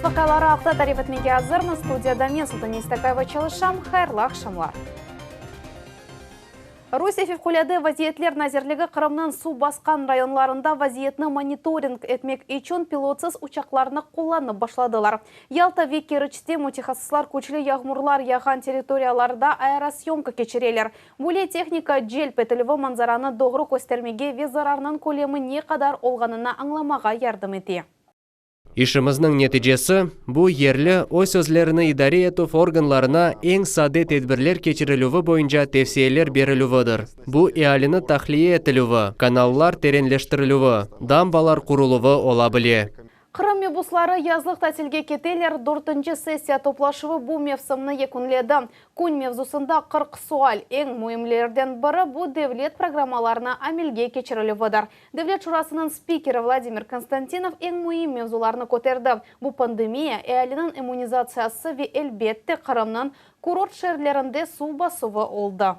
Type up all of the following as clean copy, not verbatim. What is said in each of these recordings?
Esas vaqiaları aqta tarif etmege azırmız. Studiyada men, Sultane İstakayeva, çalışam. Hayırlı aqşamlar. Rusiye Fevqulâde vaziyetler nazirligi Qırımnıñ suv basqan rayonlarında vaziyetni monitoring etmek içün pilotsız uçaqlarnı qullanıp başladılar. Yalta ve Keriçte mütehassıslar küçlü yağmurlar yağğan territoriyalarda aerosyomka keçireler. Böyle tehnika celp etilüvi manzaranı doğru köstermege ve zararnıñ kölemi ne qadar olğanını añlamağa yardım ete. İşimizniñ neticesi, bu yerli öz-özlerini idare etüv organlarına eñ sade tedbirler keçirilüvi boyunca tevsiyeler berilüvidir. Bu ealini tahliye etilüvi, kanallar terenleştirilüvi, dambalar quruluvı ola bile. Qırım mebusları yazlıq tatilge keteler, dörtünci sessiya toplaşuvı bu mevsimni yekünledi. Kün mevzusında 40 sual, eñ müimlerden biri bu devlet programmalarını amelge keçirilüvidir. Devlet şurasınıñ spikeri Vladimir Konstantinov eñ müim mevzularnı köterdi, bu pandemiya, ealiniñ immunizatsiyası ve, elbette, Qırımnıñ kurort şeerlerinde suv basuvı oldı.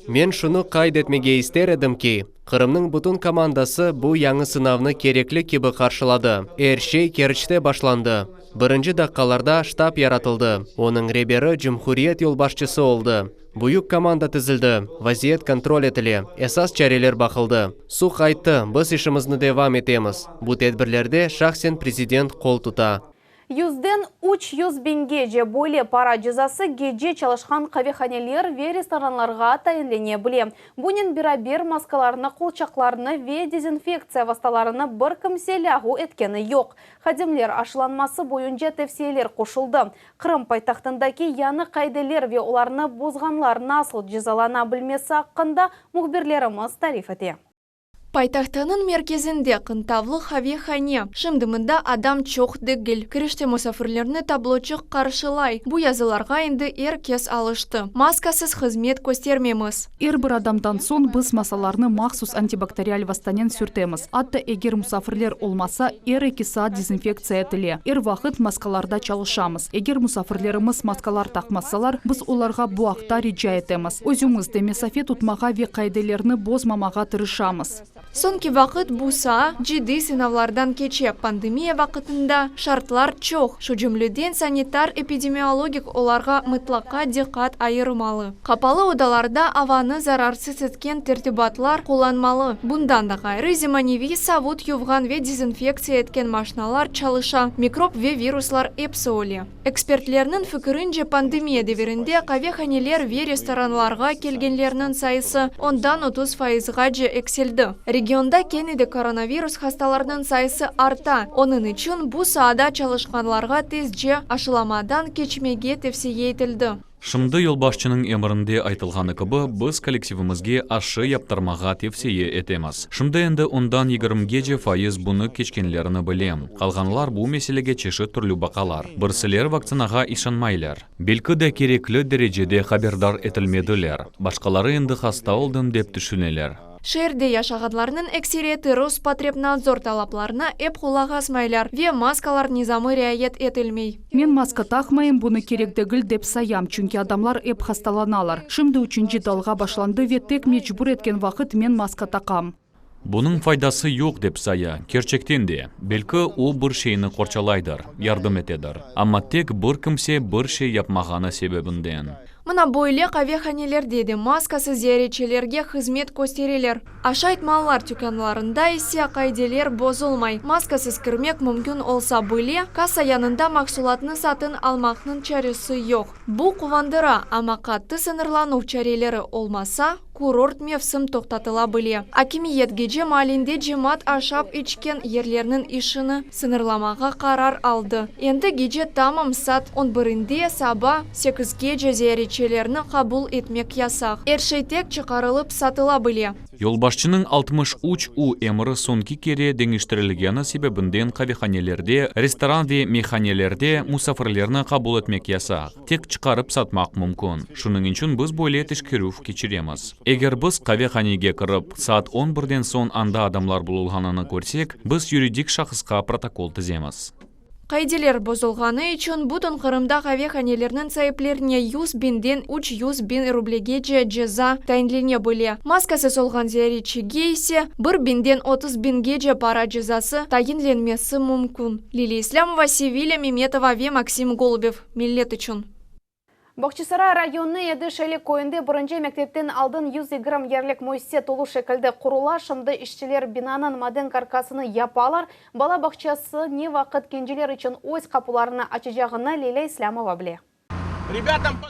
Men şunı qayd etmege ister edim ki, Qırımnıñ bütün komandası bu yañı sınavnı kerekli kibi qarşıladı. Er şey Keriçte başlandı. Birinci daqqalarda ştab yaratıldı, onıñ reberi cumhuriyet yolbaşçısı oldı. Büyük komanda tizildi, vaziyet kontrol etile, esas çareler baqıldı. Suv qayttı, biz işimizni devam etemiz. Bu tedbirlerde şahsen prezident qol tuta. Yüzden 300 biñgece böyle para cezası gece çalışqan qavehaneler ve restoranlarğa tayinlene bile. Bunen beraber maskalarnı, qolçaqlarnı ve dezinfektsiya vastalarını bir kimse lâğu etkeni yoq. Hadimler aşılanması boyunca tevsiyeler qoşuldı. Qırım paytahtındaki yañı qaideler ve olarnı bozğanlar nasıl cezalana bilmesi aqqında mühbirlerimiz tarif ete. Paytahtınıñ merkezinde qıntavlı qavehane. Şimdi mında adam çoq degil. Kirişte musafirlerni tabloçıq qarşılay. Bu yazılarğa endi er kes alıştı. Maskasız hızmet köstermemiz. Er bir adamdan soñ biz masalarnı mahsus antibakterial vastanen sürtemiz. Atta eger musafirler olmasa, er eki saat dezinfektsiya etile. Er vaqıt maskalarda çalışamız. Eger musafirlerimiz maskalar taqmasalar, biz olarğa bu aqta rica etemiz. Özümiz de mesafe tutmağa ve qaidelerni bozmamağa tırışamız. Soñki vaqıt bu saa ciddiy sınavlardan keçe, pandemiya vaqtında şartlar çoq, şu cümleden sanitar-epidemiologik, olarğa mıtlaqa diqqat ayırmalı. Qapalı odalarda avanı zararsız etken tertibatlar qullanmalı. Bundan da ğayrı, zemaneviy savut yuvğan ve dezinfektsiya etken maşnalar çalışa, mikrop ve viruslar epsi öle. Ekspertlerniñ fikirince, pandemiya devirinde qavehaneler ve restoranlarğa kelgenlerniñ sayısı ondan 30 fayızğace eksildi. Regionda kene de koronavirus hastalarınıñ sayısı arta, onıñ içün bu saada çalışqanlarğa tezce aşılamadan keçmege tevsiye etildi. Şimdi yolbaşçınıñ emrinde aytılğanı kibi, biz kollektivimizge aşı yaptırmağa tevsiye etemiz. Şimdi endi ondan yigirmigece fayız bunı keçkenlerini bilem. Qalğanlar bu meselege çeşit türlü baqalar. Birsiler vaktsinağa işanmaylar. Belki de kerekli derecede haberdar etilmediler. Başqaları endi hasta oldım dep tüşüneler. Şeerde yaşağanlarnıñ ekseriyeti Rospotrebnadzor talaplarına ep qulaq asmaylar ve maskalar nizamı riayet etilmey. Men maska taqmayım, bunı kerek degil dep sayam, çünki adamlar ep hastalanalar. Şimdi üçünci dalğa başlandı ve tek mecbur etken vaqıt men maska taqam. Bunıñ faydası yoq dep saya. Kerçekten de, belki o bir şeyni qorçalaydır, yardım etedir, amma tek bir kimse bir şey yapmağanı sebebinden. Mına böyle qavehanelerde de maskasız ziyaretçilerge hızmet köstereler. Aşayt mallar tükânlarında ise qaideler bozulmay, maskasız kirmek mümkün olsa bile, kassa yanında mahsulatnı satın almaqnıñ çaresi yoq. Bu quvandıra, amma qattı sıñırlanuv çareleri olmasa, kurort mevsim toqtatıla bile. Akimiyet gece maalinde cemaat aşap-içken yerlerniñ işini sıñırlamağa qarar aldı. Endi gece tamam saat on birinde saba sekizgece ziyaretçilerni qabul etmek yasaq. Er şey tek çıqarılıp satıla bile. Yolbaşçınıñ 63 u emri soñki kere deñiştirilgeni sebebinden qavehanelerde, restoran ve meyhanelerde musafirlerni qabul etmek yasaq, tek çıqarıp satmaq mümkün. Şunıñ içün biz böyle teşkerüv keçiremiz. Eger biz qavehanege kirip, saat on birden soñ anda adamlar bulunğanını körsek, biz yuridik şahısqa protokol tizemiz. Qaideler bozulğanı içün bütün Qırımda qavehanelerniñ saiplerine 100 biñden 300 biñ rublegece ceza tayinlene bile. Maskasız olğan ziyaretçige ise bir biñden 30 biñgece para cezası tayinlenmesi mümkün. Liliya İslâmova, Sevilya Memetova ve Maksim Golubev, Millet içün. Bağçasaray rayonı Ediş Eli köyünde birinci mektepten aldın 120 yerlik müessise tolu şekilde qurula. Şimdi işçiler binanıñ maden karkasını yapalar. Bala bağçası ne vaqıt kenceler içün öz qapularını açacağını Lilâ İslâmova bile.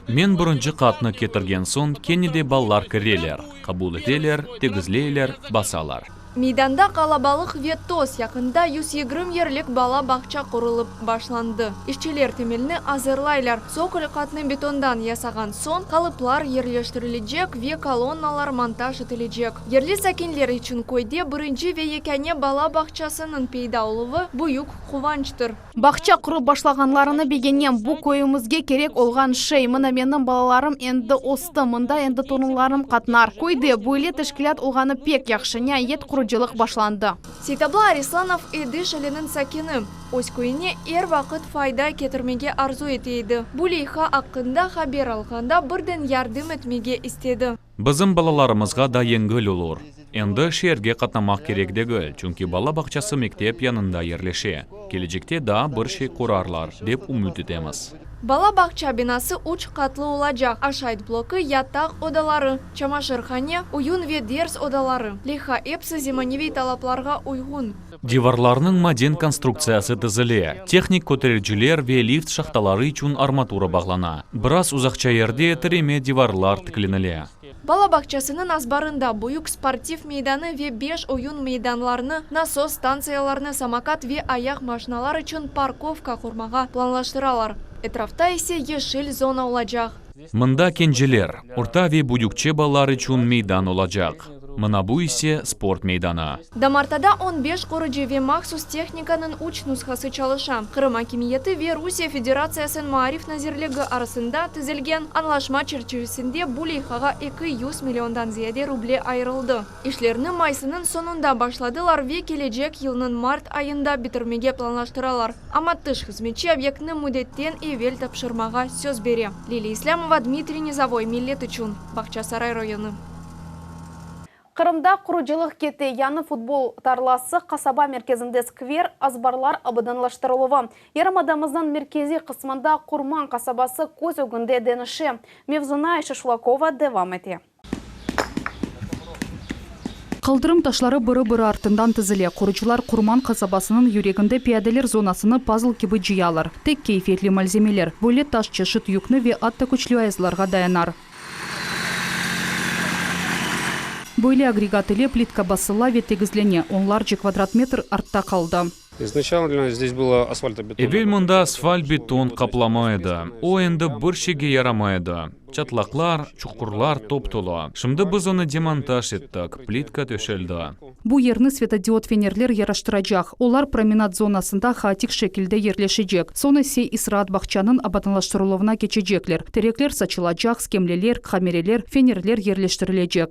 Men birinci qatnı ketirgen soñ, kene de balalar kireler, qabul eteler, tegizleyler, basalar. Meydanda qalabalıq ve toz, yaqında 120 yerlik bala bağça qurulıp başlandı. İşçiler temelni azırlaylar, tsokol qatnı betondan yasağan soñ, qalıplar yerleştirilecek ve kolonnalar montaj etilecek. Yerli sakinler içün köyde birinci ve yekâne bala bağçasınıñ peyda oluvı büyük quvançtır. Bağça qurıp başlağanlarını begenem, bu köyümizge kerek olğan şey. Mına menim balalarım endi östi, mında endi torunlarım qatnar. Köyde böyle teşkilât olğanı pek yahşı. Niayet qurucılıq başlandı. Seytabla Arislanov Ediş eliniñ sakini. Öz köyüne er vaqıt fayda ketirmege arzu ete edi. Bu leyha aqqında haber alğanda birden yardım etmege istedi. Bizim balalarımızğa da yengil olur. Endi şeerge qatnamaq kerek degil, çünki bala bağçası mektep yanında yerleşe. Kelecekte daa bir şey qurarlar, dep ümüt etemiz. Bala bağça binası üç qatlı olacaq, aşayt bloku, yataq odaları, çamaşırhane, oyun ve ders odaları. Leyha episi zemaneviy talaplarğa uyğun. Divarlarnıñ maden konstruktsiyası tizile, tehnik kötericiler ve lift şahtaları içün armatura bağlana. Biraz uzaqça yerde tireme divarlar tiklenile. Bala bağçasınıñ azbarında büyük sportiv meydanı ve beş oyun meydanlarını, nasos stantsiyalarını, samokat ve ayaq maşinalar içün parkovka qurmağa planlaştıralar. Etrafta ise yeşil zona olacaq. Mında kenceler, orta ve büyükçe balalar içün meydan olacaq. Mına bu ise sport meydanı. Damartada on beş qurucı ve mahsus tehnikanıñ üç nushası çalışa. Qırım akimiyeti ve Rusiye Federatsiyasınıñ Maarif nazirligi arasında tizilgen añlaşma çerçivesinde bu leyhağa 200 milliondan ziyade ruble ayırıldı. İşlerni maysınıñ soñunda başladılar ve kelecek yılnıñ mart ayında bitirmege planlaştıralar. Amma tış hızmetçi obyektni müddetten evel tapşırmağa söz bere. Liliya İslâmova, Dmitriy Nizovoy, Millet içün, Bağçasaray rayonı. Qırımda qurucılıq kete, yañı futbol tarlası, qasaba merkezinde skver, azbarlar abadanlaştırıluvı. Yarımadamıznıñ merkeziy qısmında Qurman qasabası köz ögünde deñişe. Mevzunı Ayşe Şulakova devam ete. Qaldırım taşları biri-biri artından tizile. Qurucılar Qurman qasabasınıñ yüreginde piyadeler zonasını pazl kibi cıyalar. Tek keyfiyetli malzemeler. Böyle taş çeşit yükni ve atta küçlü ayazlarğa dayanar. Böyle agregat ile plitka basıla ve tegizlene, onlarca kvadrat metr artta qaldı. Evel mında asfalt-beton qaplama edi, o endi bir şeyge yaramay edi, çatlaqlar, çuqurlar top-tolu. Şimdi biz onı demontaj ettik, plitka töşeldi. Bu yerni svetodiod fenerler yaraştıracaq, olar promenad zonasında haotik şekilde yerleşecek, soñ ise israat bağçanıñ abadanlaştırıluvına keçecekler, terekler saçılacaq, skemleler, kamereler, fenerler yerleştirilecek.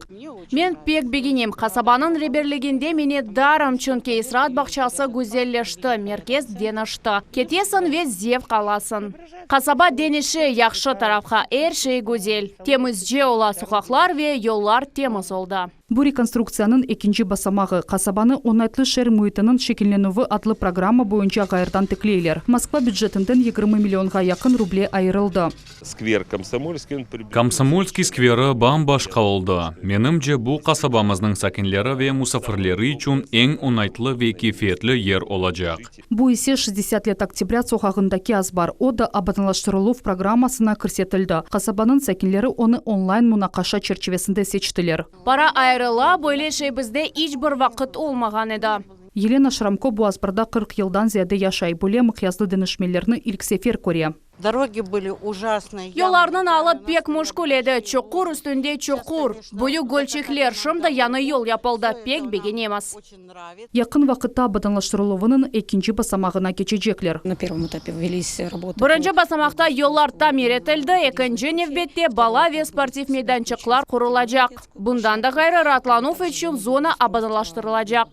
Men pek begenem, qasabanıñ reberliginde minnetdarım, çünki israat bağçası güzelleşti, merkez deñişti. Ketesiñ ve zevq alasıñ. Qasaba deñişe, yahşı tarafqa, er şey güzel, temizce ola, soqaqlar ve yollar temiz oldı. Bu rekonstruktsiyanıñ ekinci basamağı, qasabanı oñaytlı şeer müitiniñ şekillenüvi adlı programma boyunca ğayrıdan tikleyler. Moskva bücetinden 20 millionğa yaqın ruble ayırıldı. Skver Komsomolskiy. Komsomolskiy skveri bam-başqa oldı. Menimce, bu qasabamıznıñ sakinleri ve musafirleri içün eñ oñaytlı ve keyfiyetli yer olacaq. Bu ise Şestdesât let oktâbrâ soqağındaki azbar, o da abadanlaştırıluv programmasına kirsetildi. Qasabanıñ sakinleri onı onlayn munaqaşa çerçivesinde seçtiler. Para ayırıla, böyle şey bizde iç bir vaqıt olmağan edi. Yelena Şramko bu azbarda 40 yıldan ziyade yaşay, böyle mıqyaslı deñişmelerni ilk sefer köre. Dorogi bıli ujasnıy. Yollarnıñ alı pek müşkül edi, çuqur üstünde çuqur, büyük gölçikler, şimdi yañı yol yapıldı, pek begenemiz. Yaqın vaqıtta abadanlaştırıluvınıñ ekinci basamağına keçecekler. Na pervom etape velis rabotı. Birinci basamaqta yollar tamir etildi, ekinci nevbette bala ve sportiv meydançıqlar qurulacaq. Bundan da ğayrı, raatlanuv içün zona abadanlaştırılacaq.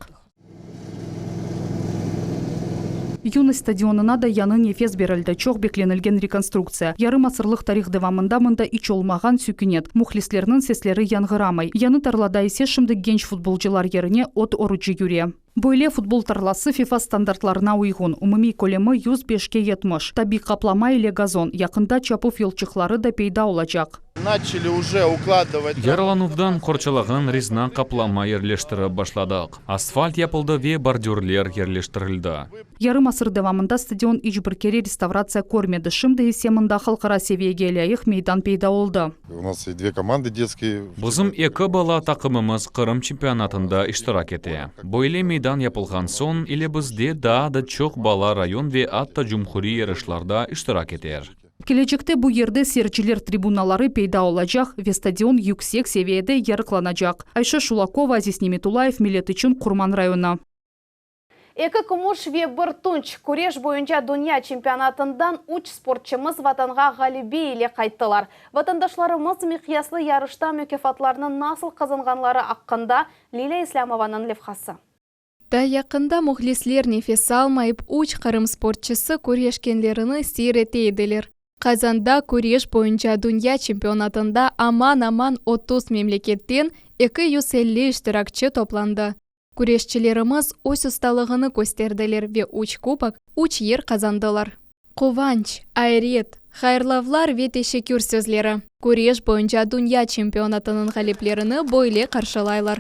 Yunost stadionına da yañı nefes berildi, çoq beklenilgen rekonstruktsiya. Yarım asırlıq tarih devamında mında iç olmağan sükünet, mühlislerniñ sesleri yañğıramay. Yañı tarlada ise şimdi genç futbolcılar yerine ot orucı yüre. Böyle futbol tarlası FIFA standartlarına uyğun, umumiy kölemi 105-ke 70, tabiy qaplama ile gazon, yaqında çapuv yolçıqları da peyda olacaq. Начали уже укладывать. Yaralanuvdan qorçalağan rezina qaplama yerleştirip başladıq. Asfalt yapıldı ve bordürler yerleştirildi. Yarım asır devamında stadion iç bir kere restavratsiya körmedi, şimdi ise mında halqara seviyege lâyıq meydan peyda oldı. У нас и две команды детские. Bizim eki bala taqımımız Qırım çempionatında iştirak ete. Böyle meydan yapılğan soñ, ilerimizde daa da çoq bala rayon ve atta cumhuriy yarışlarda iştirak eter. Kelecekte bu yerde seyirciler tribunaları peyda olacaq ve stadion yüksek seviyede yarıqlanacaq. Ayşe Şulakova, Aziz Nemetulayev, Millet içün Qurman rayonı. Eki kümüş ve bir tunç küreş boyunca dünya çempionatından üç sportçımız vatanğa ğalebe ile qayttılar. Vatandaşlarımız miqyaslı yarışta mukâfatlarnı nasıl qazanğanları aqqında Lilâ İslâmovanıñ levhası. Daa yaqında mühlisler nefes almayıp üç Qırım sportçısı küreşkenlerini seyir ete ediler. Qazanda küreş boyunca dünya çempionatında aman-aman 30 memleketten 250 iştirakçi toplandı. Küreşçilerimiz öz ustalığını kösterdiler ve üç kubok, üç yer qazandılar. Quvanç, ayret, hayırlavlar ve teşekkür sözleri. Küreş boyunca dünya çempionatınıñ ğaliplerini böyle qarşılaylar.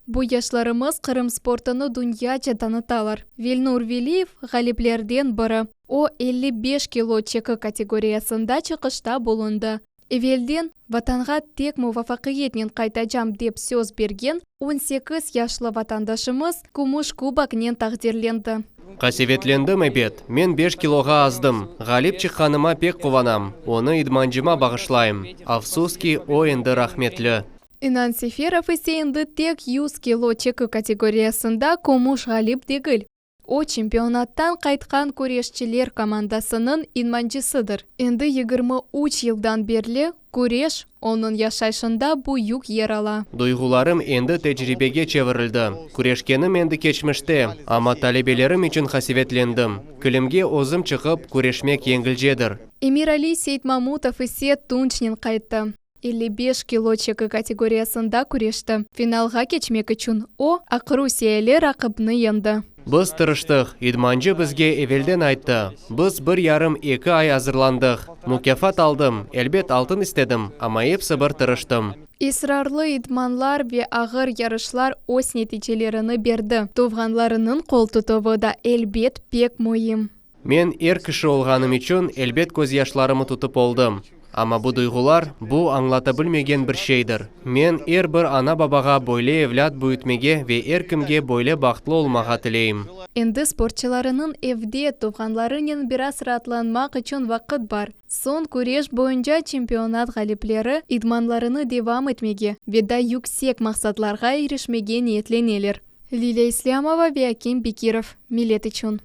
Bu yaşlarımız Qırım sportını dünyaca tanıtalar. Vilnur Veliyev ğaliplerden biri. O, 55 kilo çeki kategoriyasında çıqışta bulundı. Evelden Vatanğa tek muvafaqiyetnen qaytacam dep söz bergen 18 yaşlı vatandaşımız kümüş kuboknen taqdirlendi. Qasevetlendim ebet. Men 5 kiloğa azdım. Ğalip çıqqanıma pek quvanam. Onı idmancıma bağışlayım. Afsus ki, o endi rahmetli. İnan Seferov ise endi tek 100 kilo çeki kategoriyasında kümüş ğalip degil. O, çempionattan qaytqan küreşçiler komandasınıñ idmancısıdır. Endi 23 yıldan berli küreş onıñ yaşayışında büyük yer ala. Duyğularım endi tecribege çevirildi. Küreşkenim endi keçmişte, amma talebelerim içün qasevetlendim. Kilimge özüm çıqıp, küreşmek yengilcedir. Emirali Seytmamutov ise tunçnen qayttı. 55 kilo çeki kategoriyasında küreşti. Finalğa keçmek içün o, Aqrusiyeli raqibni yeñdi. Biz tırıştıq, idmancı bizge evelden ayttı. Biz bir yarım eki ay azırlandıq. Mukâfat aldım, elbet altın istedim, amma episi bir tırıştım. İsrarlı idmanlar ve ağır yarışlar öz neticelerini berdi. Tuvğanlarınıñ qol tutuvı da elbet pek müim. Men er kişi olğanım içün elbet közyaşlarımı tutıp oldım. Amma bu duyğular, bu añlata bilmegen bir şeydir. Men er bir ana-babağa böyle evlât büyütmege ve er kimge böyle bahtlı olmağa tileyim. Endi sportçılarınıñ evde tuvğanlarınen biraz raatlanmaq içün vaqıt bar. Soñ küreş boyunca çempionat ğalipleri idmanlarını devam etmege ve daa yüksek maqsatlarğa irişmege niyetleneler. Lilâ İslâmova ve Akim Bekirov, Millet içün.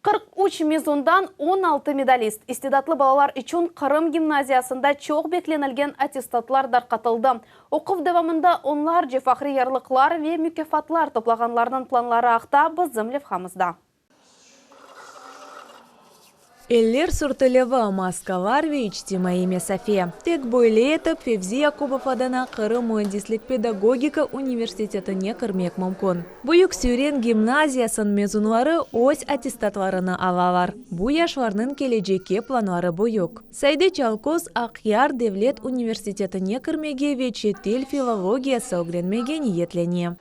43 mezundan 16 medalist. İstidatlı balalar içün Qırım gimnaziyasında çoq beklenilgen attestatlar darqatıldı. Oquv devamında onlarca fahriy yarlıqlar ve mukâfatlar toplağanlarnıñ planları aqta bizim levhamızda. Eller sürtülüvi, maskalar ve içtimaiy mesafe. Tek böyle etip Fevzi Yakubov adına Qırım müendislik-pedagogika universitetine kirmek mümkün. Büyük Süren gimnaziyasınıñ mezunları öz attestatlarını alalar. Bu yaşlarnıñ kelecekke planları büyük. Sayde Çalkoz Aqyar devlet universitetine kirmege ve çetel filologiyası ögrenmege niyetlene.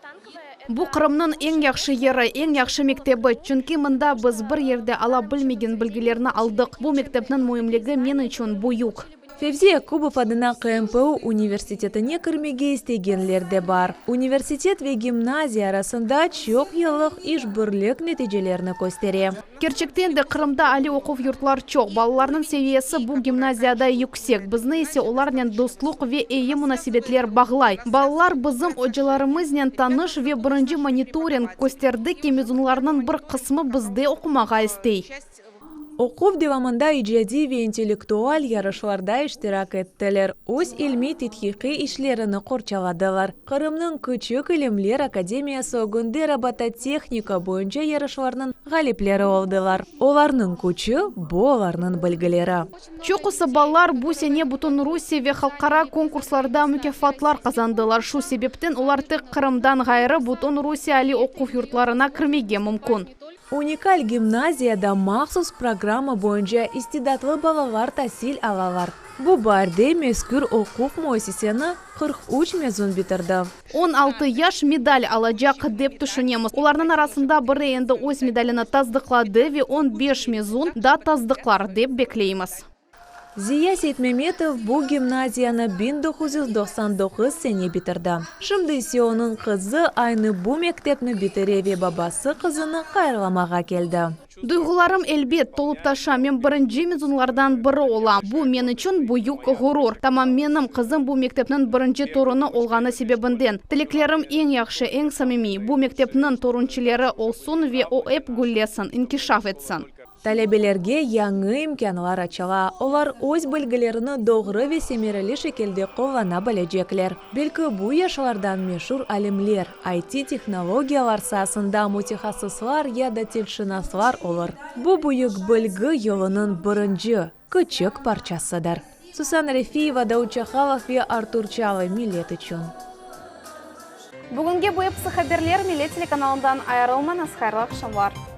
Bu Qırımnıñ eñ yahşı yeri, eñ yahşı mektebi, çünki mında biz bir yerde ala bilmegen bilgilerni aldıq. Bu mektepniñ müimligi men içün büyük. Fevzi Yakubov adına QMPU universitetine kirmege istegenler de bar. Universitet ve gimnaziya arasında çoq yıllıq işbirlik neticelerini köstere. Kerçekten de Qırımda aliy oquv yurtlar çoq, balalarnıñ seviyesi bu gimnaziyada yüksek, bizni ise olarnen dostluq ve eyi munasebetler bağlay. Balalar bizim ocalarımıznen tanış ve birinci monitoring kösterdi ki, mezunlarnıñ bir qısmı bizde oqumağa istey. Oquv devamında icadiy ve intellektual yarışlarda iştirak ettiler, öz ilmiy-tedqiqiy işlerini qorçaladılar. Qırımnıñ Küçük ilimler akademiyası ögünde robototehnika boyunca yarışlarnıñ ğalipleri oldılar. Olarnıñ küçü, bu olarnıñ bilgileri. Çoqusı balalar bu sene bütün Rusiye ve halqara konkurslarda mukâfatlar qazandılar, şu sebepten olar tek Qırımdan ğayrı bütün Rusiye aliy oquv yurtlarına kirmege mümkün. Unikal gimnaziyada mahsus programma boyunca istidatlı balalar tasil alalar. Bu baarde mezkür oquv müessiseni 43 mezun bitirdi. 16 yaş medal alacaq, dep tüşünemiz. Olarnıñ arasında biri endi öz medalini tasdıqladı ve 15 mezun da tasdıqlar, dep bekleymiz. Ziya Seytmemetov bu gimnaziyanı 1999 sene bitirdi. Şimdi ise onıñ qızı aynı bu mektepni bitire ve babası qızını hayırlamağa keldi. Duyğularım, elbet, tolıp taşa, men birinci mezunlardan biri olam. Bu, men içün büyük ğurur. Tamam menim qızım bu mektepniñ birinci torunı olğanı sebebinden. Tileklerim eñ yahşı, eñ samimiy, bu mektepniñ torunçileri olsun ve o ep güllesin, inkişaf etsin. Talebelerge yañı imkânlar açıla, olar öz bilgilerini doğru ve semereli şekilde qullana bilecekler. Belki bu yaşlardan meşur alimler, IT-tehnologiyalar saasında mütehassıslar ya da tilşınaslar olur. Bu büyük bilgi yolunıñ birinci, küçük parçasıdır. Susanna Refiyeva, Davut Çahalov ve Artur Çalıy, Millet içün. Bugünge bu episi haberler, Millet telekanalından ayırılmañız, hayırlı aqşamlar.